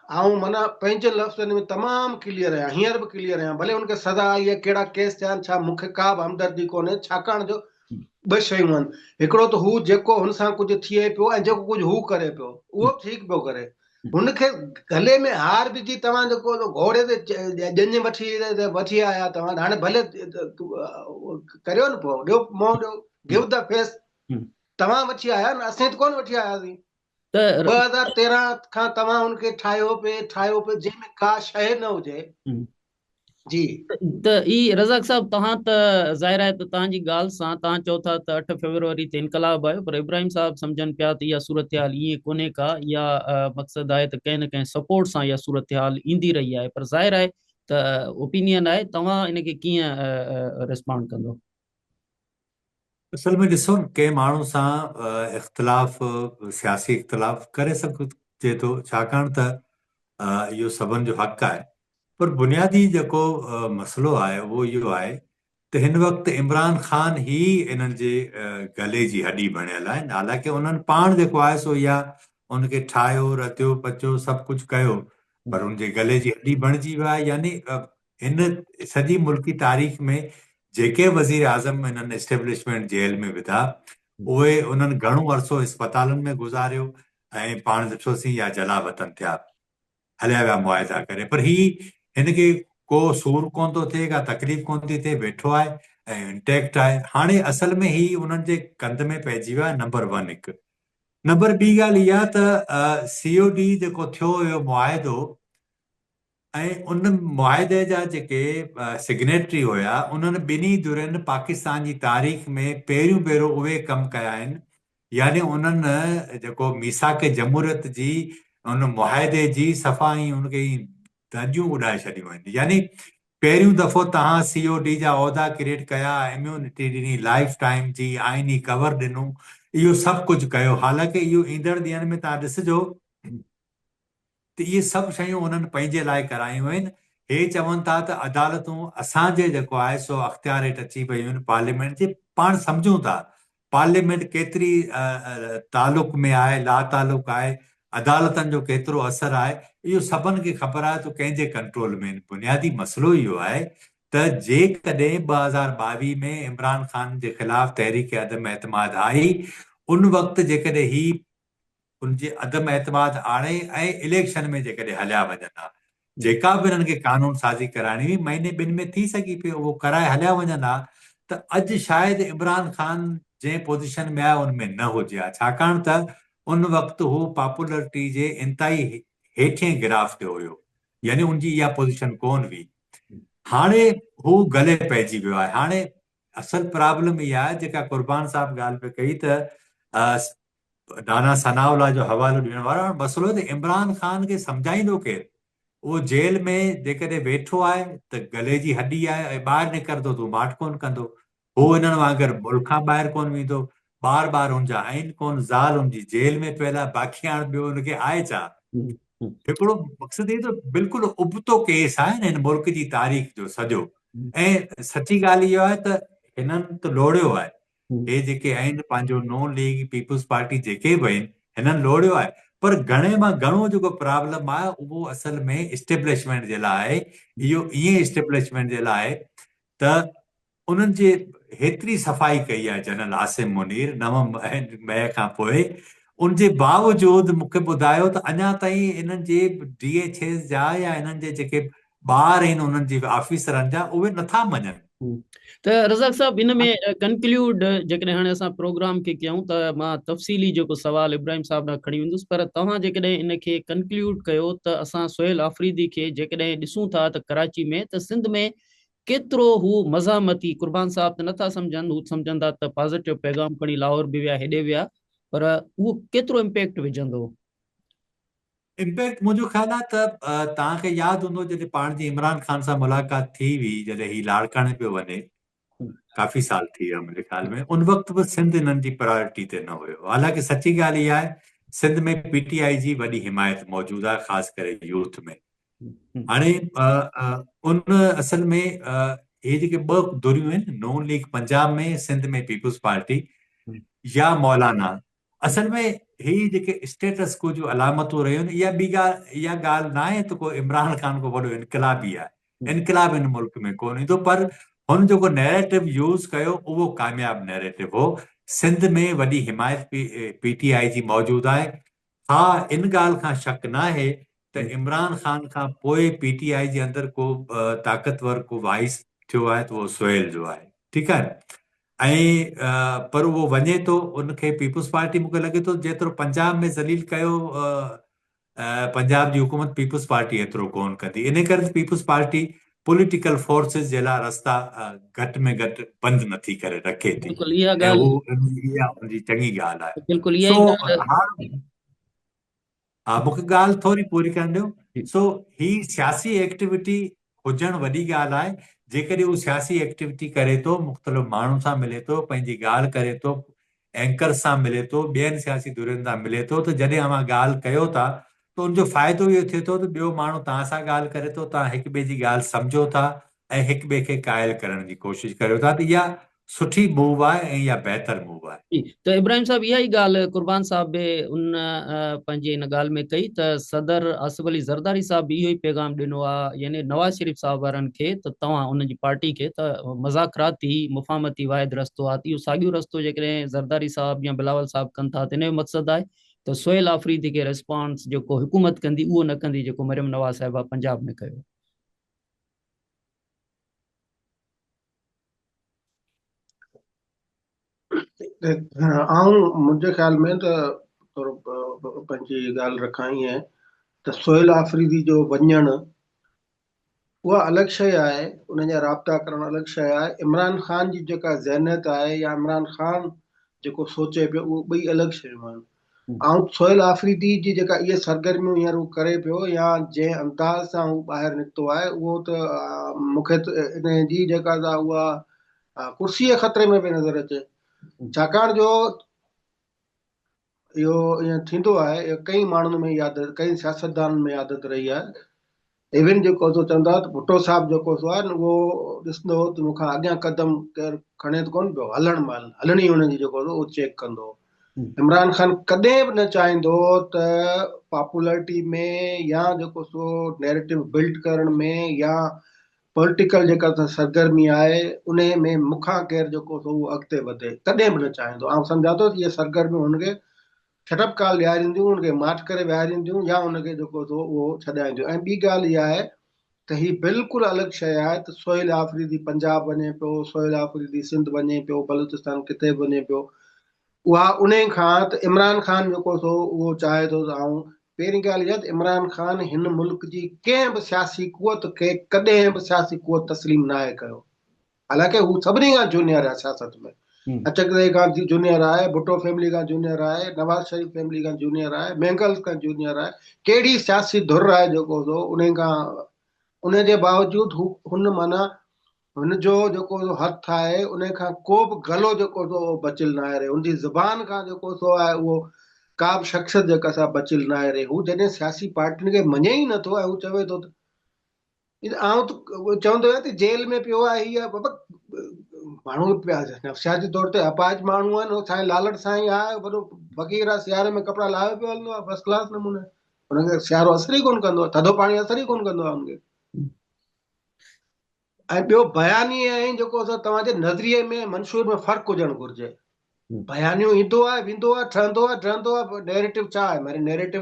آئون معنيٰ پنهنجي لفظن ۾ تمام ڪليئر آهيان، هينئر به ڪليئر آهيان، ڀلي ان کي سزا آئي آهي، ڪهڙا ڪيس ٿيا آهن، ڇا مون کي ڪا به همدردي ڪونهي، ڇاڪاڻ جو ٻه شيون آهن، هڪڙو ته هو جيڪو هن سان ڪجهه ٿئي پيو ۽ جيڪو ڪجهه هو ڪري پيو، اهو به ٺيڪ پيو ڪري. هن کي گلي ۾ هار وجهي توهان جيڪو گهوڙي تي ڄڃ وٺي وٺي آيا توهان هاڻي ڀلي ڪريو نه پوء ڏيو منهن ڏيو گيو the fee توهان وٺي آيا نه اسين ته ڪونه وٺي آياسين ته 2013 کان توهان ان کي ٺاهيو پئي ٺاهيو پئي جنهن ۾ ڪا شيء نه هجي جي. ته اي رزاق صاحب توهان ته ظاهر آهي ته توهان جي ڳالهه سان توهان چئو ٿا ته 8 فيبروري تي انقلاب آيو پر ابراهيم صاحب سمجهن پيا ته اها صورتحال ائين ڪونهي ڪا اها مقصد آهي ته ڪنهن نه ڪنهن سپورٽ سان اها صورتحال ايندي رهي آهي پر ظاهر آهي ته اوپينين آهي توهان ان کي ڪيئن ريسپانڊ ڪندو؟ اصل ۾ ڏسو نه ڪنهن ماڻهو سان اختلاف سياسي اختلاف ڪري سگهجي ٿو ڇاڪاڻ ته اهو سڀن جو حق آهي پر بنيادي جيڪو مسئلو آهي اهو اهو آهي ته هن وقت عمران خان ئي انهن جي گلي جي هڏي بڻيل آهن حالانڪه انهن پاڻ جيڪو آهي سو اها ان کي ٺاهيو رڌيو پچيو سڀ ڪجهه ڪيو پر ان جي گلي جي هڏي بڻجي ويو آهي يعني هن سڄي ملڪي تاريخ ۾ جيڪي وزير اعظم انهن اسٽيبلشمينٽ جيل ۾ وڌا اهي انهن گهڻو عرصو اسپتالن ۾ گذاريو ۽ پاڻ ڏٺوسين يا جلا وطن ٿيا هليا ويا معاهدا ڪري پر هي هن کي ڪو سور ڪون ٿو ٿئي ڪا تڪليف ڪون ٿي ٿئي ويٺو آهي ۽ انٽيڪٽ آهي هاڻي اصل ۾ هي انهن جي ڪنڌ ۾ پئجي ويو آهي نمبر ون هڪ نمبر ٻي ڳالهه اها ته سي او ڊي جيڪو ٿيو هيو معاهدو ۽ ان معاهدي جا جيڪي سگنيٽري هيا انهن ٻنهي ڌرين پاڪستان جي تاريخ ۾ پهريون ڀيرو اهي ڪم ڪيا آهن يعني انهن جيڪو ميثاق جمهوريت جي ان معاهدي جي صفا ائين ان کي ائين ڌڄيون اڏائي ڇڏيون آهن. يعني پهريون دفعو توهان سي او ڊي جا عهدا ڪريئيٽ ڪيا، اميونٽي ڏني، لائيف ٽائيم جي آئيني ڪور ڏنو، اهو سڀ ڪجهه ڪيو، حالانڪه اهو ايندڙ ڏينهن ۾ توهان ڏسجو ته اهي سڀ شيون انهن پنهنجي لاء ڪرايون آهن. هي چون ٿا ته عدالتون اسان جي جيڪو آهي سو اختيار هيٺ اچي ويون آهن پارليامينٽ جي، پاڻ سمجهون ٿا پارليامينٽ ڪيتري تعلق ۾ آهي لا تعلق آهي، عدالتن جو ڪيترو اثر آهي، اهو سڀن کي خبر آهي ته ڪنهن جي ڪنٽرول ۾ آهن. بنيادي مسئلو اهو آهي ته جيڪڏهن 2022 ۾ عمران خان جي خلاف تحريڪ عدم اعتماد آئي ان وقت جيڪڏهن هي ان جي عدم اعتماد آڻي ۽ اليڪشن ۾ جيڪڏهن هليا وڃن ها، جيڪا به انهن کي قانون سازي ڪرائڻي هئي مهيني ٻن ۾ ٿي سگهي پئي اهو ڪرائي هليا وڃن ها ته اڄ شايد عمران خان جنهن پوزيشن ۾ آهي ان ۾ نه هجي ها ڇاڪاڻ ته ان وقت هو پاپولرٽي جي انتهائي هيٺين گراف تي هيو يعني ان جي اها پوزيشن ڪونه هئي هاڻي هو گلي پئجي ويو آهي هاڻي اصل پرابلم اها آهي جيڪا قربان صاحب ڳالهه پئي ڪئي ته رانا ثناء الله جو حوالو ڏيڻ وارو هاڻ مسئلو ته عمران خان کي سمجهائيندو ڪير؟ اهو جيل ۾ جيڪڏهن ويٺو آهي ته گلي جي هڏي آهي ۽ ٻاهر نڪرندو ته هو ماٺ ڪونه ڪندو. هو انهن وانگر ملڪ کان ٻاهر ڪونه ويندو. ٻار ٻار هن جا آهن ڪونه، زال هن جي جيل ۾ پيل آهي، باقي هاڻ ٻيو هن کي آهي ڇا؟ هڪڙو مقصد هي ته بلڪل ابتو ڪيس آهي نه هن ملڪ جي تاريخ جو سڄو ۽ سچي ڳالهه اها آهي ته هنن ته لوڙيو آهي. هي جيڪي آهن پنهنجو نون ليگ پيپلز پارٽي جيڪي به آهن هنن لوڙيو آهي پر گهڻي مان گهڻو جيڪو پرابلم آهي اهو اصل ۾ اسٽيبلشمينٽ جي لاء آهي اهو ائين اسٽيبلشمينٽ جي لاء آهي ته انهن جي هيتري صفائي ڪئي آهي جنرل عاصم منير 9 مئي کان پوء ان جي باوجود مون کي ٻڌايو ته اڃا تائين انهن جي ڊي ايڇ ايز جا يا انهن جي جيڪي ٻار آهن انهن جي آفيسرن جا اهي نٿا مڃن. ته رزاق صاحب ان ۾ ڪنڪليوڊ جيڪڏهن هاڻي اسان پروگرام کي ڪيون ته مان تفصيلي جيڪو سوال ابراهيم صاحب ڏانهن کڻي ويندس پر توهان جيڪڏهن ان کي ڪنڪليوڊ ڪيو ته اسان سهيل آفريدي کي جيڪڏهن ڏسون ٿا ته ڪراچي ۾ ته سنڌ ۾ ڪيترو هو مزاحمتي قربان صاحب ته نٿا سمجهن هو سمجهندا ته پازيٽو پيغام کڻي لاهور به ويا هيڏي ويا پر اهو ڪيترو امپيڪٽ وجهندو؟ امپيڪٽ منهنجو خيال آهي ته توهان کي ياد هوندو جڏهن پاڻ جي عمران خان سان ملاقات ٿي هئي جڏهن هي لاڙڪاڻي پيو وڃي ڪافي سال ٿي ويا منهنجي خيال ۾ ان وقت به سنڌ انهن جي پرائرٽي تي نه هيو حالانڪه سچي ڳالهه اها آهي سنڌ ۾ پي ٽي آء جي وڏي حمايت موجود آهي خاص ڪري يوٿ ۾ هاڻي ان اصل ۾ هي جيڪي ٻه ڌريون آهن نون league Punjab ۾ Sindh ۾ peoples party يا مولانا اصل ۾ هي جيڪي اسٽيٽس ڪو جون علامتون رهيون آهن، اها ٻي ڳالهه، اها ڳالهه ناهي ته ڪو عمران خان ڪو وڏو انقلابي آهي، انقلاب هن ملڪ ۾ ڪونه ايندو، پر هن جيڪو نيريٽو يوز ڪيو اهو ڪامياب نيريٽو هو. سنڌ ۾ وڏي حمايت پي ٽي آء جي موجود آهي. ها ان ڳالهه کان شڪ ناهي ته عمران خان کان پوء پي ٽي آء جي اندر ڪو طاقتور ڪو وائس ٿيو آهي ته اهو سهيل جو آهي، ٺيڪ آهي ۽ پر اهو وڃي ٿو ان کي پيپلز پارٽي مون کي لڳي ٿو جيترو پنجاب ۾ ذليل ڪيو پنجاب جي حڪومت پيپلز پارٽي ايترو ڪون ڪندي، انهي ڪري ته پيپلز پارٽي پوليٽيڪل فورسز جي لاء رستا گهٽ ۾ گهٽ بند نٿي ڪري رکي ٿي بلڪل اها ۽ ڳالهه هو اها ان جي چڱي ڳالهه آهي. بلڪل اها سو ئي ڳالهه هاڻ ها مون کي ڳالهه ٿوري پوري ڪرڻ ڏيو. سو هي سياسي ايڪٽيوٽي هجڻ وڏي ڳالهه آهي، جيڪڏهن هو سياسي ايڪٽيوٽي ڪري ٿو، مختلف ماڻهن سان ملي ٿو، پنهنجي ڳالهه ڪري ٿو، اينڪرز سان ملي ٿو، ٻين سياسي ڌرين سان ملي ٿو ته جڏهن اوهان ڳالهه ڪيو ٿا ته ان جو فائدو اهو ٿئي ٿو ته ٻيو ماڻهو توهان سان ڳالهه ڪري ٿو، توهان هڪ ٻئي جي ڳالهه سمجهو ٿا ۽ هڪ ٻئي کي قائل ڪرڻ جي ڪوشش ڪريو ٿا ته اها سٺي موو آهي ۽ اها بهتر موو آهي. جي ته ابراهيم صاحب اها ئي ڳالهه قربان صاحب به ان پنهنجي ان ڳالهه ۾ ڪئي ته صدر آصف علي زرداري صاحب به اهو ئي پيغام ڏنو آهي يعني نواز شريف صاحب وارن کي ته توهان انهن جي پارٽي کي ته مذاڪراتي مفاهمتي واحد رستو آهي ته اهو ساڳيو رستو جيڪڏهن زرداري صاحب يا بلاول صاحب ڪن ٿا ته ان جو مقصد آهي ته سهيل آفريدي کي ريسپانس جيڪو حڪومت ڪندي اهو نه ڪندي جيڪو مريم نواز صاحبه پنجاب ۾ ڪيو. آئون منهنجي خيال ۾ ته ٿورو پنهنجي ڳالهه رکان ائين ته سهيل آفريدي جو وڃڻ اها الڳ شيء آهي، ان جا رابطا ڪرڻ الڳ شيء آهي، عمران خان جي جيڪا ذهنيت آهي يا عمران خان جيڪو سوچي پيو اهو ٻئي الڳ شيون آهن. آئون سهيل آفريدي جي جيڪا اهي سرگرميون هينئر هو ڪري پيو يا جنهن انداز سان هو ٻاهر نڪتو آهي اهو ته مون کي ته ان جي جيڪا سا اها ڪرسي خطري ۾ پئي نظر اچي، ڇاڪاڻ جو اهو ائين ٿيندو آهي، اهو ڪئين ماڻهن ۾ اها عادت، ڪئين سياستدانن ۾ عادت رهي آهي. ايون جيڪو سو چوندا ته ڀٽو صاحب جيڪو سو آهي نه اهو ڏسندو هو ته مون کان اڳيان قدم ڪير کڻي ته ڪونه پيو، هلڻ مهل هلڻي هن جي جيڪو سو اهو چيڪ ڪندو هو. عمران خان ڪڏهن به نه چاهيندو ته پاپولرٽي ۾ يا جيڪو سو نيريٽو بلڊ ڪرڻ ۾ يا پوليٽيڪل جيڪا سرگرمي آهي انهي ۾ مون کان ڪير جيڪو سو اهو اڳتي وڌي ڪڏهن به نه چاهيندو. آئون سمجهان ٿو ته اهي سرگرميون هن کي شٽ اپ ڪال ڏيارينديون، هن کي ماٺ ڪري ويهارينديون يا هن کي جيڪو سو اهو ڇڏائينديون. ۽ ٻي ڳالهه اها آهي ته هي بلڪل الڳ شيء آهي ته سهيل آفريدي پنجاب وڃي پيو، سهيل آفريدي سنڌ وڃي پيو، بلوچستان ڪٿي به وڃي پيو، اها انهي کان ته عمران خان جيڪو سو اهو چاهي ٿو ته آئون پهرين ڳالهه اها ته عمران خان هن ملڪ جي ڪنهن به سياسي قوت کي ڪڏهن به سياسي قوت تسليم ناهي ڪيو. حالانڪه هو سڀني کان جونيئر آهي سياست ۾، اچڪزئي کان جونيئر آهي، ڀٽو فيملي کان جونيئر آهي، نواز شريف فيملي کان جونيئر آهي، مينگلز کان جونيئر آهي، ڪهڙي سياسي ڌر آهي جيڪو سو انهي کان ان جي باوجود هو هن معنيٰ هن جو جيڪو سو هٿ آهي ان کان ڪو به گلو جيڪو سو اهو بچيل ناهي رهيو، هن جي زبان کان جيڪو سو آهي اهو ڪا به شخصيت جيڪا سا بچيل ناهي رهي. هو جڏهن سياسي پارٽين کي مڃي ئي نٿو ۽ هو چوي ٿو ته آئون ته چوندو آهيان ته جيل ۾ پيو آهي هي بابا ماڻهو پيا نفسياتي طور تي اپاهج ماڻهو آهن سائين لالٽ سائين آهي وڏو فقير آهي سياري ۾ ڪپڙا لاهيو پيو هلندو آهي فرسٽ ڪلاس نموني هن کي سيارو اثر ئي ڪونه ڪندو آهي ٿڌو پاڻي اثر ئي ڪونه ڪندو آهي هن کي. ۽ ٻيو بيانيي ۽ جيڪو سو توهان جي نظريي ۾ منشور ۾ فرق هجڻ گهرجي. بيانيو ايندو آهي ويندو آهي ٺهندو آهي ڊهندو آهي نيريٽو ڇا آهي معني نيريٽو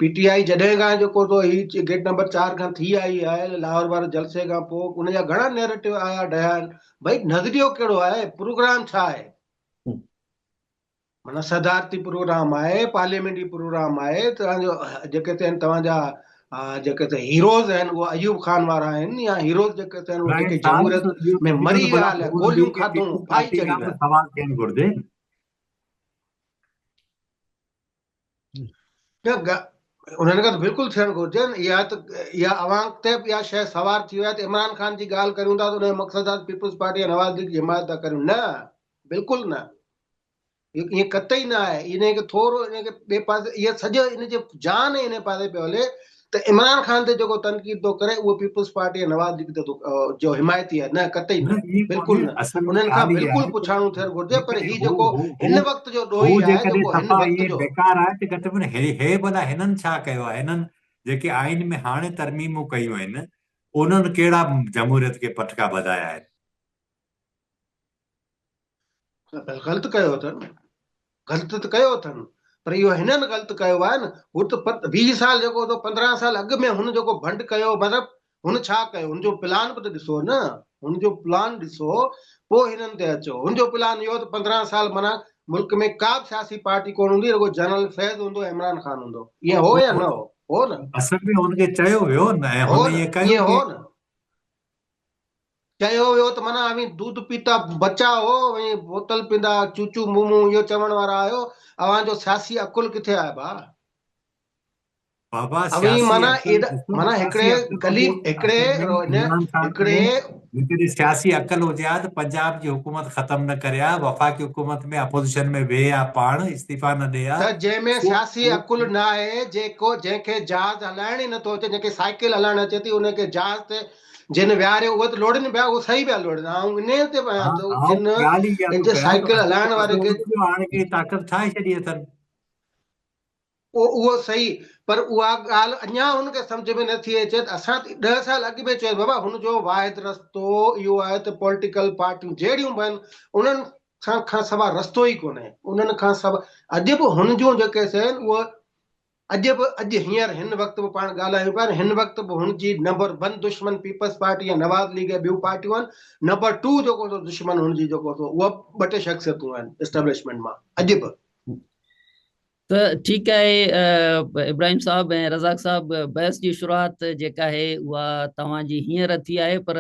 پي ٽي آء جڏهن کان جيڪو سو هي گيٽ نمبر 4 کان ٿي آئي آهي لاهور واري جلسي کان پوء ان جا گهڻا نيريٽو آيا ڊهيا آهن ڀئي نظريو ڪهڙو آهي پروگرام ڇا آهي معنيٰ صدارتي پروگرام آهي، پارليامينٽري پروگرام آهي، توهان جو جيڪي ته آهن توهان جا جيڪي ته هيروز آهن اهي ايوب خان وارا آهن يا هيروز جيڪي ته آهن اهي جيڪي جمهوريت ۾ مري ويا هليا گوليون کاڌون ڦاهي چڙهي ويا. سوال ٿيڻ گهرجي. نه انهن کان ته بلڪل ٿيڻ گهرجي نه اها ته اها عوام تي به اها شيء سوار ٿي وئي آهي ته عمران خان جي ڳالهه ڪريون ٿا ته ان جو مقصد آهي ته پيپلز پارٽي يا نواز ليگ جي حمايت ٿا ڪريون نه بلڪل نه اهو ائين قطعي نه آهي. انهيء کي ٿورو انهيء کي ٻئي پاسي اها سڄو ان جي جان ئي انهيء پاسي پيو هلي ته عمران خان تي جيڪو تنقيد ٿو ڪري اهو پيپلز پارٽي ۽ نواز ليگ تي ٿو جو حمايتي آهي نه قطعي نه نه ائين بلڪل ڪونهي نه اصل ۾ انهن کان ڳالهه اها بلڪل آهي ته پڇاڻو ٿيڻ گهرجي پر جيڪڏهن هي هو جيڪو هو هو هن وقت جو هو ڏوهي آهي جيڪڏهن جيڪو هن صفا وقت ائين جو بيڪار آهي ته گهٽ ۾ هي هي ڀلا هنن ڇا ڪيو آهي هنن جيڪي آئين ۾ هاڻي ترميمون ڪيون آهن انهن ڪهڙا جمهوريت کي پٽڪا ٻڌايا آهن. غلط ڪيو اٿن غلط ته ڪيو اٿن پر اهو هنن غلط ڪيو آهي نه هو ته 20 سال جيڪو ته 15 سال اڳ ۾ هن جيڪو ڀنڊ ڪيو مطلب هن ڇا ڪيو هن جو پلان به ته ڏسو نه هن جو پلان ڏسو پوء هنن تي اچو هن جو پلان اهو ته 15 سال معنيٰ ملڪ ۾ ڪا به سياسي پارٽي ڪونه هوندي رڳو جنرل فيض هوندو عمران خان هوندو ائين هو يا نه هو هو نه اصل ۾ هن کي چيو ويو نه ۽ هو هن نه ائين ڪيو ائين هو به نه چيو ويو ته معنيٰ اوهين دودھ پيتا بچا هو، اوهين بوتل پيندا چوچو مومو اهو چوڻ وارا آهيو، اوهان جو سياسي عقل ڪٿي آهي ڀاء؟ بابا اوهين سياسي معنيٰ عقل ايڏا ڏسو معنيٰ سياسي هڪڙي عقل گلي هجي هڪڙي اصل ۾ هن عمران خان هڪڙي ۾ جيڪڏهن سياسي عقل هجي ها ته پنجاب جي حڪومت ختم نه ڪري ها، وفاقي حڪومت ۾ اپوزيشن ۾ ويهي ها پاڻ استعيفا نه ڏي ها ته جنهن ۾ سو سياسي عقل نه آهي، جيڪو جنهن کي جهاز هلائڻ ئي نٿو اچي، جنهن کي سائيڪل هلائڻ اچي ٿي، ان کي جهاز تي جن ويهاريو اهي ته لوڙين پيا، اهي صحيح پيا لوڙين. آئون انهيء تي به ها آهيان ته آئون جن ڳالهه ئي اها ان ٿو جي ڪيان ته سائيڪل اصل هلائڻ ته واري مسئلو کي ان جو هاڻي ڪهڙي طاقت ٺاهي ڇڏي اٿن. اهو صحيح پر اها ڳالهه اڃا هن کي سمجهه ۾ نٿي اچي ته اسان ته ڏهه سال اڳ ۾ چيو بابا هن جو واحد رستو اهو آهي ته پوليٽيڪل پارٽيون جهڙيون به آهن انهن سان کان سوا رستو ئي ڪونهي انهن کان سوا اڄ به هن جون جيڪي سي آهن اهو اڄ به اڄ هينئر هن وقت به پاڻ ڳالهايون پيا هن وقت به هن جي نمبر ون دشمن پيپلز پارٽي يا نواز ليگ ۽ ٻيون پارٽيون آهن نمبر ٽو جيڪو سو دشمن هن جي جيڪو سو اهو ٻه ٽي شخصيتون آهن اسٽيبلشمينٽ مان اڄ به. ته ٺيڪ آهي ابراهيم صاحب ۽ رزاق صاحب بحث جي شروعات جيڪا آهي اها توهان جي هينئر ٿي آهي پر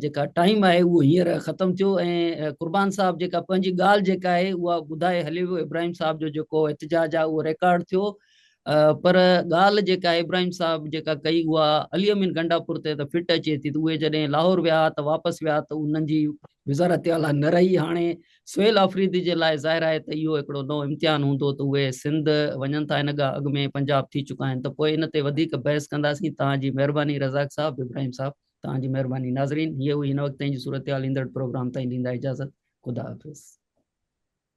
جيڪا ٽائيم آهي اهو هينئر ختم ٿيو ۽ قربان صاحب جيڪا پنهنجي ڳالهه جيڪا آهي اها ٻڌائي هليو ويو ابراهيم صاحب جو جيڪو احتجاج آهي اهو ريڪارڊ ٿيو پر ڳالهه جيڪا ابراهيم صاحب جيڪا ڪئي اها علي امين گنڊاپور تي ته فٽ اچي ٿي ته اهي جڏهن لاهور ويا ته واپس ويا ته انهن جي وزارت اعليٰ نه رهي هاڻي سهيل آفريدي جي لاء ظاهر آهي ته اهو هڪڙو نئون امتحان هوندو ته اهي سنڌ وڃن ٿا ان کان اڳ ۾ پنجاب ٿي چڪا آهن ته پوء ان تي وڌيڪ بحث ڪنداسين توهان جي مهرباني رزاق صاحب ابراهيم صاحب توهان جي مهرباني ناظرين هيء هئي هن وقت تائين جي صورتحال ايندڙ پروگرام تائين ڏيندا اجازت خدا حافظ.